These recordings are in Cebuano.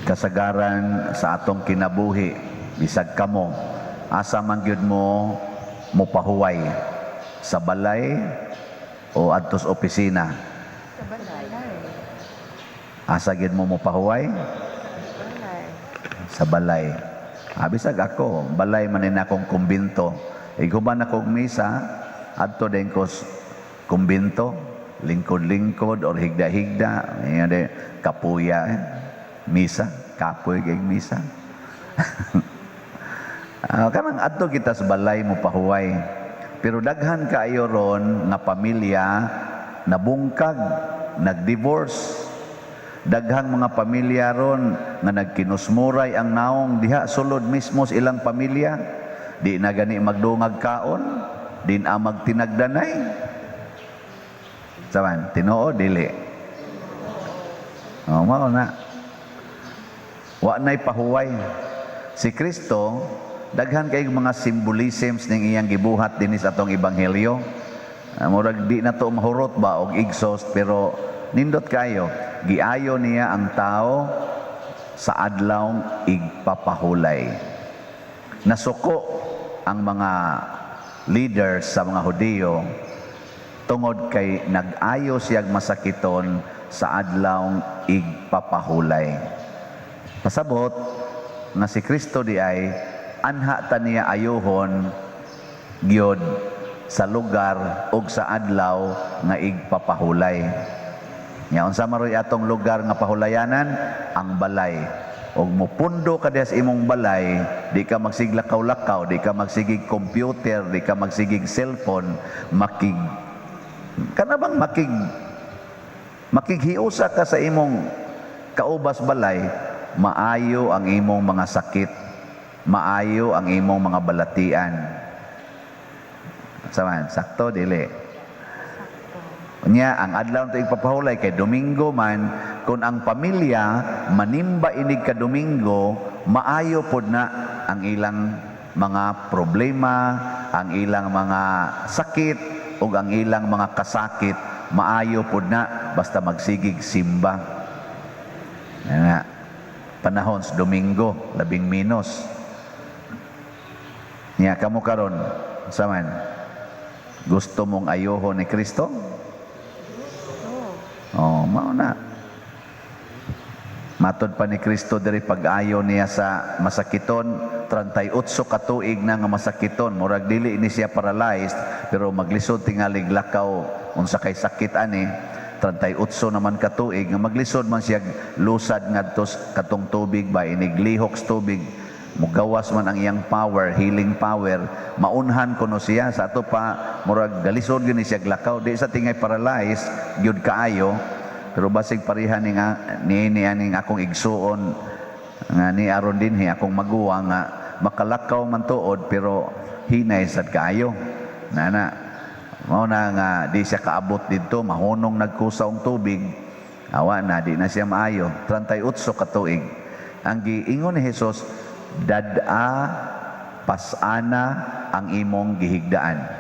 Kasagaran sa atong kinabuhi, bisag kamo, asa man gyud mo mopahuway? Sa balay o adto sa opisina? Sa balay. Asa gyud mo mopahuway? Balay. Sa balay. Ah, bisag ako, balay man ni akong kumbinto. Ighuman akong misa, adto din ko kumbinto, lingkod-lingkod or higda-higda, yan de, kapuya, eh. Misa, kapoy kay misa. Ah, kanang adto kita sa balay mo pahuway. Pero daghan kaayo ron nga pamilya nabungkag, nagdivorce. Daghang mga pamilya ron nga nagkinusmuray ang naong diha sulod mismo sa ilang pamilya. Di na gani magdungag kaon, di na magtinagdanay. Saman, tinuod dili? Oh, mao na. Wa na'y pahuway. Si Kristo, daghan kay mga symbolisms ning iyang gibuhat dinhi sa atong ebanghelyo. Ah, murag di na to mahurot ba og exhaust, pero nindot kayo. Giayo niya ang tao sa adlaw igpapahulay. Nasuko ang mga leaders sa mga Hudiyo tungod kay nag-ayo siyag masakiton sa adlaw igpapahulay. Pasabot nga si Kristo di ay anha ta niya ayuhon gyud sa lugar ug sa adlaw nga igpapahulay. Nya unsa maroy atong lugar nga pahulayanan? Ang balay. Og mupundo ka diha sa imong balay, di ka magsiglakaw-lakaw, di ka magsigig computer, di ka magsigig cellphone, makig kana bang makighiusa ka sa imong kaubas balay, maayo ang imong mga sakit, maayo ang imong mga balatian. Saman, sakto dili? Unya, ang adlaw to igpapahulay kay Domingo man, kung ang pamilya manimba inig ka Domingo, maayo pod na ang ilang mga problema, ang ilang mga sakit ug ang ilang mga kasakit, maayo pod na basta magsigig simba. Yan nga. Panahon sa Domingo, labing minos. Nya kamo karon, saman, gusto mong ayuhon ni Kristo? Oh, mao na. Matod pa ni Kristo diri, pag-ayo niya sa masakiton, 38 ka tuig na nga masakiton, murag dili ni siya paralyzed pero maglisod tingalig lakaw, unsa kay sakit ani. 38 naman ka tuig nga maglisod man siya lusad ngadto katong tubig ba, iniglihok sa tubig, mugawas man ang iyang power, healing power, maunhan kuno siya. Sa ato pa murag galisod gyud ni siya lakaw, di sa tingay paralyzed gyud kaayo, pero basig pareha ni nga ni aning akong igsuon nga ni aron dinhi, akong maguwang, nga makalakaw man tuod pero hinay sad kaayo. Nana mao na nga di siya kaabot didto, mahunong nagkusa og tubig, awa na, di na siya maayo. 38 ka tuig. Ang giingon ni Jesus, "Dad-a, pasana ang imong gihigdaan."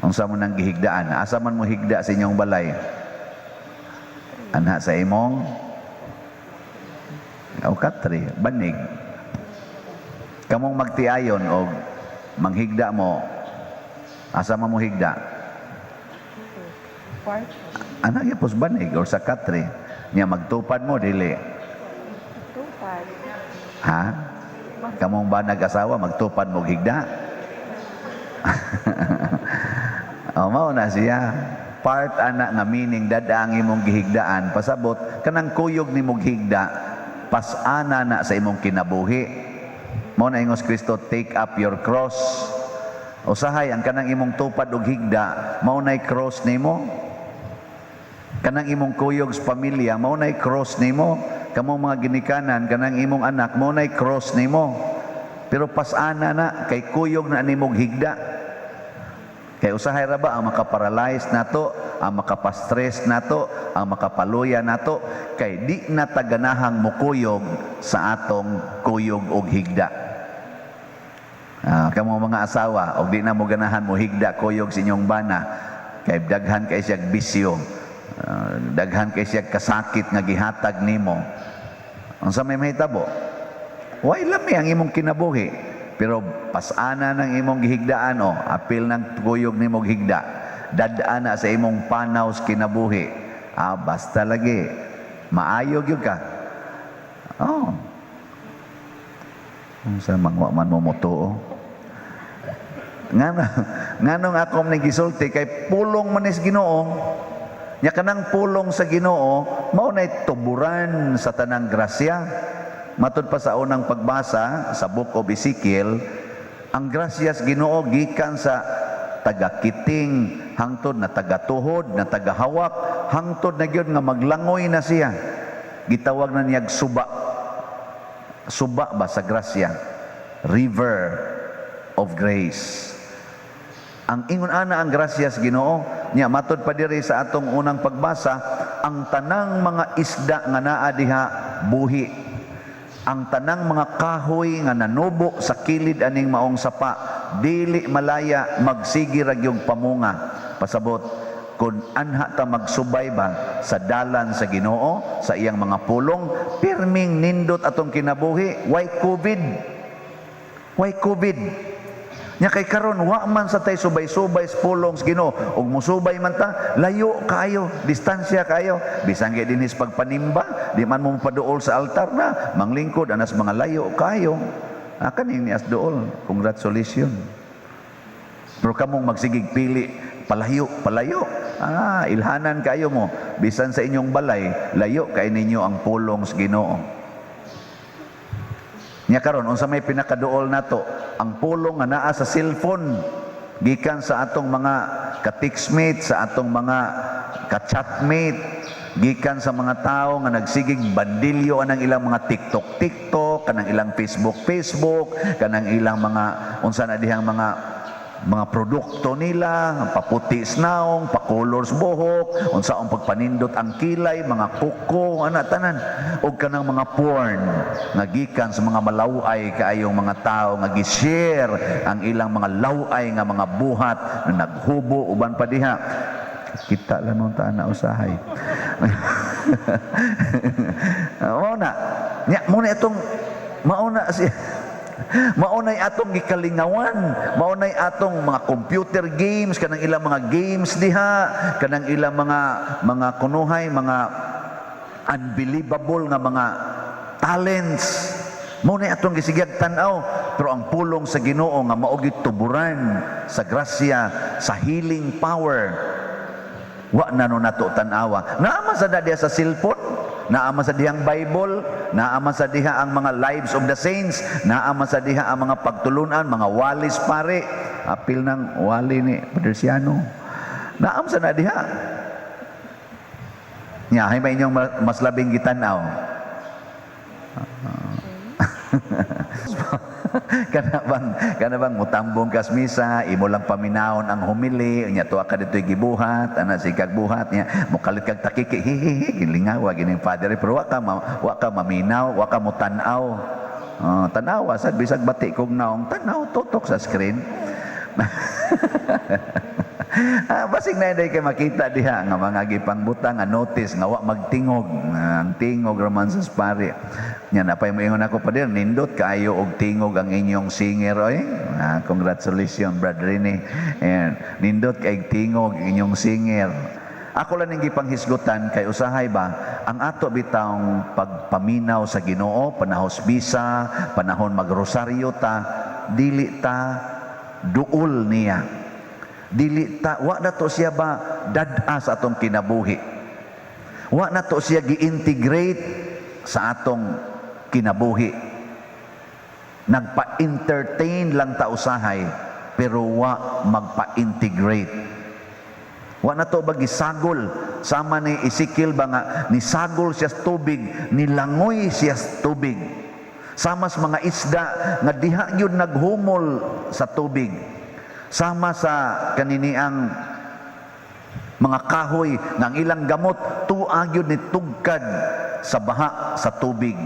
Unsa mo nang gihigdaan? Asa man mo higda sa inyong balay? Anha sa imong o katre, banig. Kamong magtiayon og manghigda mo, asa man mo higda? Kwarto. Ana gyapon sa banig or sa katre. Nya magtupad mo, dili? Tupad. Ha? Kamong ba nag-asawa, magtupad mo higda? O, mao na siya. Part ana nga meaning, dad-a ang imong gihigdaan. Pasabot, kanang kuyog ni mong higda, pasana na sa imong kinabuhi. Mao na ingos Kristo, "Take up your cross." Usahay, ang kanang imong tupad og higda, mao na'y cross nimo. Kanang imong kuyog sa pamilya, mao na'y cross nimo. Kamong mga ginikanan, kanang imong anak, mao na'y cross nimo. Pero pasana na, kay kuyog na nimong higda. Kay usahay ra ba ang makaparalyze nato, ang makapastress nato, ang makapaluya nato, kay di na taganahang mukuyog sa atong kuyog og higda. Ah, kamo mga asawa, og di na mo ganahan mo higda kuyog sa inyong bana, kay daghan kay siyag bisyo. Daghan kay siya kasakit nga gihatag nimo. Unsa may mahitabo? Way lami ang imong kinabuhi. Pero pasana ng imong gihigdaan o apil ng kuyog nimo higda. Dad-a na sa imong panaw sa kinabuhi. Basta lagi maayo gyud ka. Oh. Unsa man, wa man mo motuo. Nganong ako ning gisulti kay pulong man is Ginoo. Nya kanang pulong sa Ginoo mao nay tuburan sa tanang grasya. Matud pa sa unang pagbasa sa Book of Ezekiel, ang grasya sa Ginoo gikan sa tagakiting hangtod na tagatuhod na tagahawak hangtod na gyud nga maglangoy na siya. Gitawag na niyag suba. Suba ba sa grasya? River of grace. Ang ingon ana ang grasya sa Ginoo nya matod pa diri sa atong unang pagbasa, ang tanang mga isda nga naa diha buhi. Ang tanang mga kahoy nga nanubo sa kilid aning maong sapa dili malaya, magsige ra gyud pamunga. Pasabot kung anha ta magsubay ba sa dalan sa Ginoo, sa iyang mga pulong, pirming nindot atong kinabuhi, way COVID. Way COVID. Nya kay karon wa man sa tay subay-subay sa pulong sa Ginoo, ug musubay man ta, layo kaayo, distansya kaayo. Bisan kay dinhis pagpanimba, di man mo paduol sa altar na, manglingkod anas mga layo kaayo. Kaning ni as duol, congratulations. Pero kamong magsigig pili, palayo, palayo. Ilhanan kayo mo. Bisan sa inyong balay, layo kay ninyo ang pulong sa Ginoo. Nya karon unsa may pinakaduol nato? Ang pulong nga naa sa cellphone gikan sa atong mga ka-textmate, sa atong mga ka-chatmate, gikan sa mga tao nga nagsigig bandilyo anang ilang mga TikTok TikTok, kanang ilang Facebook Facebook, kanang ilang mga unsa na dihang mga produkto nila, paputi sa naong, pakolor sa buhok, unsaong pagpanindot ang kilay, mga kuko, ana tanan, ug kanang mga porn nga gikan sa mga malaway kaayong mga tao nga gi-share ang ilang mga laway nga mga buhat na naghubo uban pa diha. Kita lang nung taan na usahay. Mao na. Nya mo na itong mao na siya. Mao nay atong gikalingawan, mao nay atong mga computer games, kanang ilang mga games diha, kanang ilang mga kunuhay, mga unbelievable nga mga talents. Mao nay atong gisigag tan-aw, pero ang pulong sa Ginoo nga mao tuburan sa grasya, sa healing power, wa na no nato tan-awa. Naa man sa diha sa cellphone, naa man sa dihang Bible, naa man sa diha ang mga lives of the saints, naa man sa diha ang mga pagtulunan, mga walis pare. Apil ng wali ni Paderciano. Naa man sa na diha. Nya, hay ba inyong mas labing gitan-aw? Kana bang mutambong kas misa, imo lang paminawon ang humili, nya tuwa ka dito'y gibuhat, ana sikag buhat nya, mokalit kag takiki, hihihi, gilingawa gining father, pero wa ka maminaw, wa ka mutan-aw. Oh, tanawa sad bisag bati kog naong, tanaw tutok sa screen. Basig na kay makita diha nga mga gipangbutang nga notice nga wa magtingog. Ang tingog raman sa pari. Nya napay moingon ako pa din, nindot kaayo og tingog ang inyong singer oy. Congratulations, Brother Rene. And nindot kay tingog inyong singer. Ako lang ning gipanghisgutan kay usahay ba ang ato bitawng pagpaminaw sa Ginoo panahon bisa, panahon magrosaryo ta, dili ta duol niya. Dili ta, wa na to siya ba dad-a sa atong kinabuhi. Wa na to siya gi-integrate sa atong kinabuhi. Nagpa-entertain lang ta usahay, pero wa magpa-integrate. Wa na to ba gisagol sama ni Ezekiel ba nga nisagol siya sa tubig, nilangoy siya sa tubig. Sama sa mga isda nga diha gyud naghumol sa tubig. Sama sa kaniniang mga kahoy nga ang ilang gamot tua gyud ni tugkad sa baha sa tubig.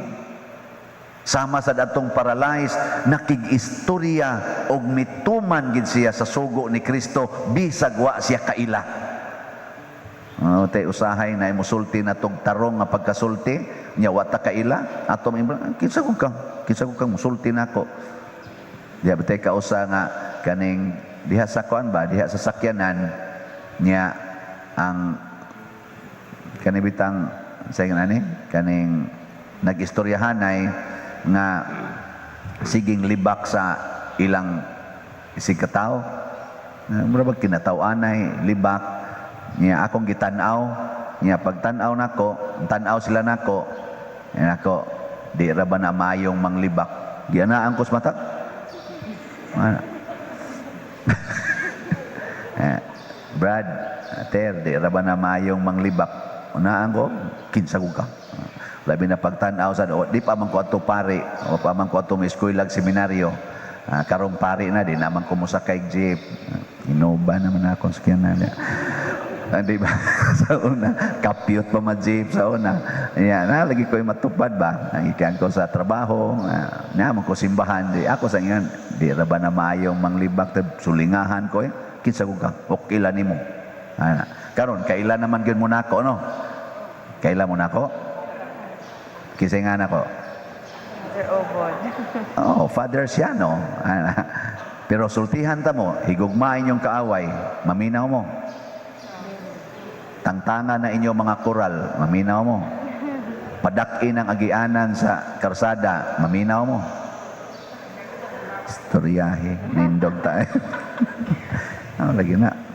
Sama sa datong paralyzed, nakig-istorya og mituman gid siya sa sugo ni Kristo bisag wa siya kaila. Oh, tay usahay na musulti na tog tarong nga pagkasulti nya wa ta kaila ato may, "Kinsa ko ka, kinsa ko ka musulti nako?" Diha ba tay kausa nga kaning diha sa kuan ba, diha sa sakyanan niya, ang kani bitang sa ani kaning nag-istoryahanay nga siging libak sa ilang isig katawo. Mura bag kinataw-anay libak niya. Akong gitan-aw niya, pagtan-aw nako, tan-aw sila nako. Niya nako, "Di ra ba na maayong manglibak?" Gianaan ko sa mata. Mana? Eh, "Brad, Ter, di ra ba na maayong manglibak?" Unaan ko, "Kinsa ko ka?" Labi na pagtan-aw sa di pa man ko ato pare, o pa man ko ato eskwela, seminaryo. Ah, karong pare na, di naman ko mosakay jeep. Ah, Innova naman ako sakyanan. Ah, di ba? Sa una, kapyot pa ma jeep sa una. Yan, na, lagi ko yung matupad ba? Nagikan ko sa trabaho, naman ko simbahan. Di, ako sa ingan, "Di ra ba na maayong manglibak?" Sulingahan ko eh. "Kinsa ko ka? Okay lang nimo." Ana. Karon, kaila naman gyud mo nako, no? Kaila mo nako? Kinsa nga nako? Father Obod. Oh, father siya, no? Ana. Pero sultihan ta mo, higugmain yung kaaway, maminaw mo. Tangtanga na inyo mga koral, maminaw mo. Padak-in ang agianan sa karsada, maminaw mo. Istoryahe, nindog tayo. Ano lagi na?